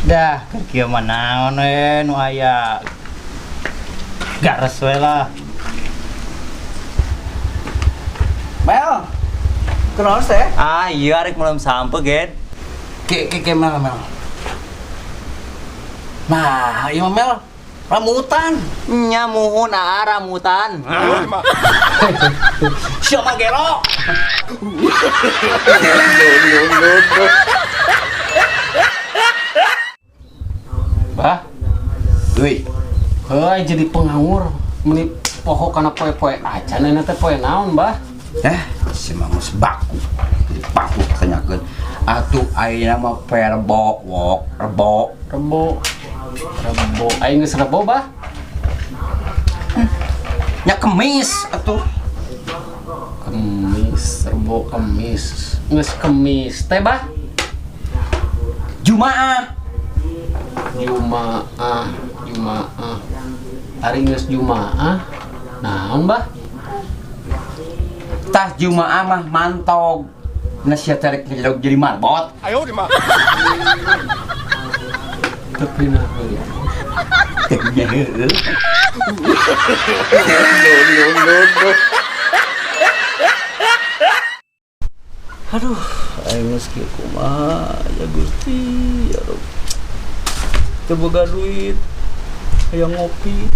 Dah, keur kieu mah naon we nu aya. Gares we lah. Mel. Kunaon teh? Ah, iya arek mulem sampe, Ged. Ke ke ke Mel Mel. Nah, ieu mah Mel rambutan. Nya muhun aa rambutan. Sia mah gelo. Bah, Duit. heuy jadi penganggur meni poho kana poe-poe acan euna teh poe naon, Bah? Eh, si Mangus baku. Jadi baku tanyakeun. Atuh ayeuna mah perbo wok rebo. Rebo. Rebo. Aing geus rebo, Bah. Nya kemis atuh. Kemis, rebo kemis. Geus kemis teh, Bah. Jumaah. Jumaah, Jumaah. Ari geus Jumaah. Naon, Bah? Tah Jumaah mah mantog. Na sia tarik ngejelog jadi marbot. Tapi nah heuh. Nya heueuh. Aduh, aing geus kieu kumaha ya Gusti, ya Rob. Teu boga duit. Hayang ngopi.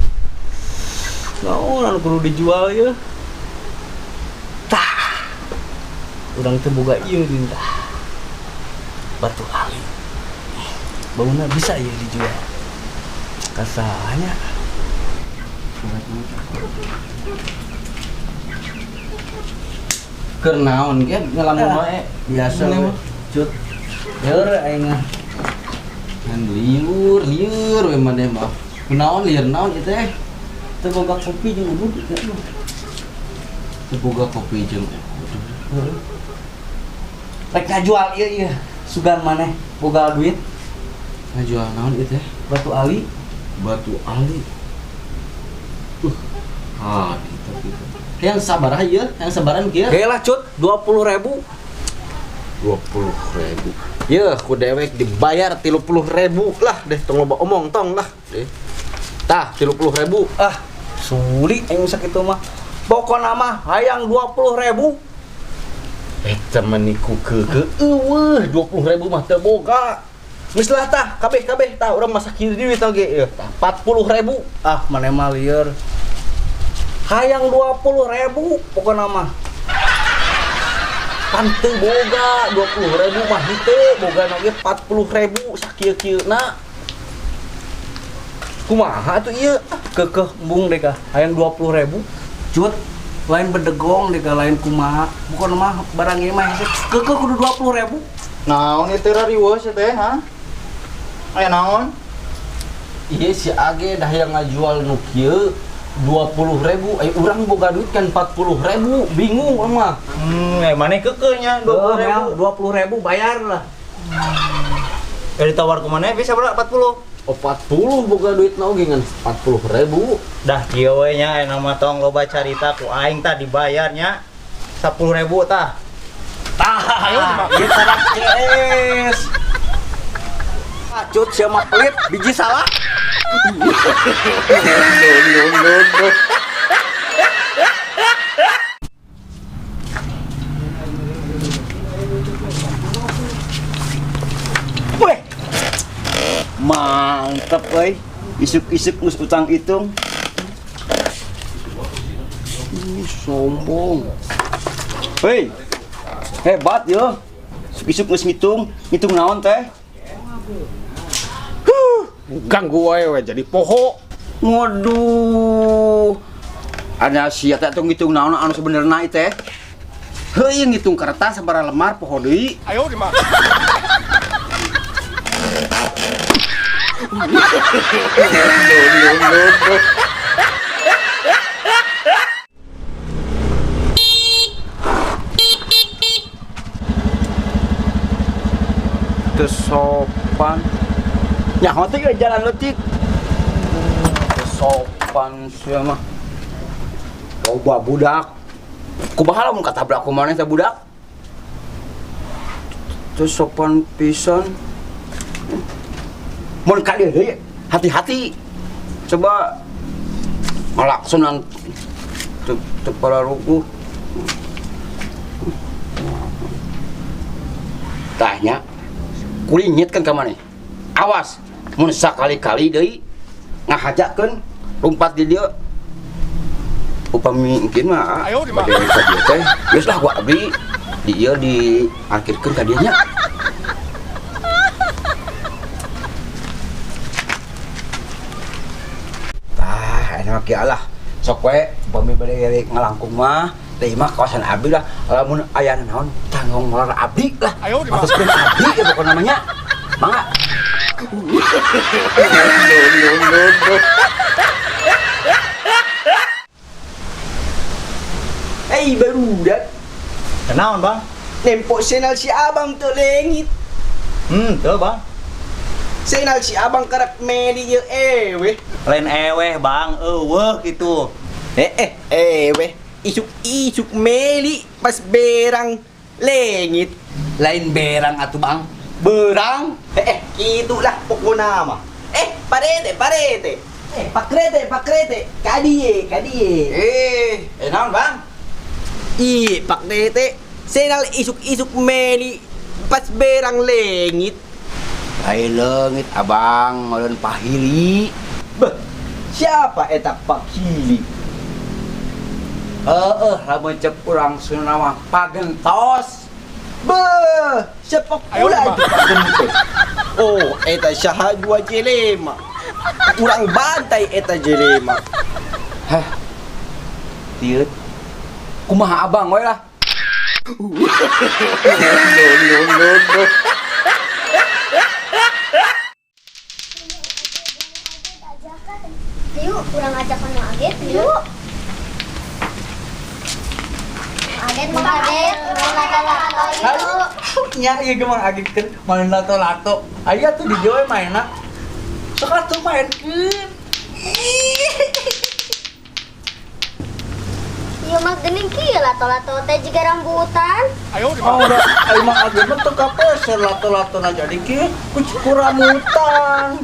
Naon anu kudu dijual ya? Tah. Urang teu boga ieu din tah. Batu ali. Bangunna bisa ieu dijual. Kasahnya. Keur naon ge ngalamun wae. Biasa we. Cut. Lieur aing mah. Ngan liur, liur we maneh mah. Kunaon lieur naon ieu teh? Teu boga kopi jeung udud teh mah. Teu boga kopi jeung udud. Rek ngajual ieu ieu. Sugan maneh boga duit. Ngajual naon ieu teh? Batu ali. Batu ali. Ah, gitu gitu. Yang sabar aja, yang sabaran kieu. Oke lah cut, 20.000. 20.000. Yeuh, ku dewek dibayar 30.000 lah deh, tong loba omong tong lah deh. Tah, 30.000. Ah, suri aing sakitu mah. Pokona mah hayang 20.000. Eta mah niku keukeuh eueuh 20.000 mah teu boga. Geus lah tah, kabeh-kabeh tah urang masak kieu duit oge ieu. Tah 40.000. Ah, maneh mah lieur. Hayang 20.000 pokona mah. Pan teu boga 20.000 mah henteu, boga oge 40.000 sakieu-kieuna. Kumaha atuh ieu? Keukeuh embung deh kah, hayang 20.000. Cut, lain bedegong deh kah, lain kumaha. Pokona mah barang ieu mah hese. Keukeuh kudu 20.000. Naon ieu teh rariweuh sia teh, ha? Aya naon? Ieu si Age dah yang ngajual nu kieu 20.000, urang boga duit kan 40.000, bingung urang mah. Maneh keukeuh nya 20.000. 20.000 bayar lah. Ditawar ku maneh bisa berapa? 40. Oh, 40 boga duit na oge ngan 40.000. Dah kieu we nya aya mah tong loba carita ku aing tah dibayar nya 10.000 tah. Tah, ieu tarak CS. Cut sia mah pelit, biji salah. Weh. Mantap euy. Isuk-isuk geus utang hitung. Sombong. Hei. Hebat yo. Isuk-isuk geus ngitung, ngitung naon teh? Ganggu wae we jadi poho. Waduh. Ada sia teh atuh ngitung naon anu sebenarna ieu teh? Heuh, ngitung kertas sabaraha lembar poho deui. Ayo di mana? Teu sopan. Nyaho teh jalan leutik. Teu sopan sia mah. Loba budak. Kumaha lamun katabrak ku maneh teh budak? Teu sopan pisan. Mun ka dieu deui hati-hati. Coba ngalaksonan teu teu pararuguh. Tah nya kuringit kan ka maneh. Awas mun sakali-kali deui ngahajakeun lumpat di dieu. Upami mungkin mah bade ka dieu teh geus lah ku abdi di ieu diparkirkeun ka dieu nya. Tah, enak mah kieu lah. Sok we upami bade ngalangkung mah teh mah kawasan abdi lah. Lamun aya naon tanggung molar abdi lah. Ataskeun abdi ya pokona mah nya. Mangga. Hei barudak, Kenaon, Bang? Nempok senal si abang tuh lengit. Tuh, Bang. Senal si abang karak meli ye ewe. Lain eweh, Bang. Eueuh gitu. Ewe. Isuk-isuk meli pas berang lengit. Lain berang atuh Bang. Berang? Gitulah pokona mah. Parete, parete. Pakrete, pakrete. Kadie, kadie. Naon Bang? Ih, pakrete. Senal isuk-isuk meli pas berang lengit. Lain leungit abang meureun pahili. Beh, siapa eta Pak Hili? Heeh, lamun cek urang Sunda mah pagentos. Beh, siapa pula itu Pak Gentos? Oh, eta saha dua jelema. Urang bantai eta jelema. Hah. Tieut. Kumaha abang we lah. Yuk, kurang ajakan Mang Aget, yuk. Aget, Mang Aget, main lato-lato yuk. Nya ieu ge Mang Aget kan main lato-lato. Aya tuh di dieu we mainna. Sok atuh mainkeun. Ieu mah geuning kieu lato-lato teh jiga rambutan. Oh, da ai Mang Aget mah teu kapeser lato-latona jadi kieu ku rambutan.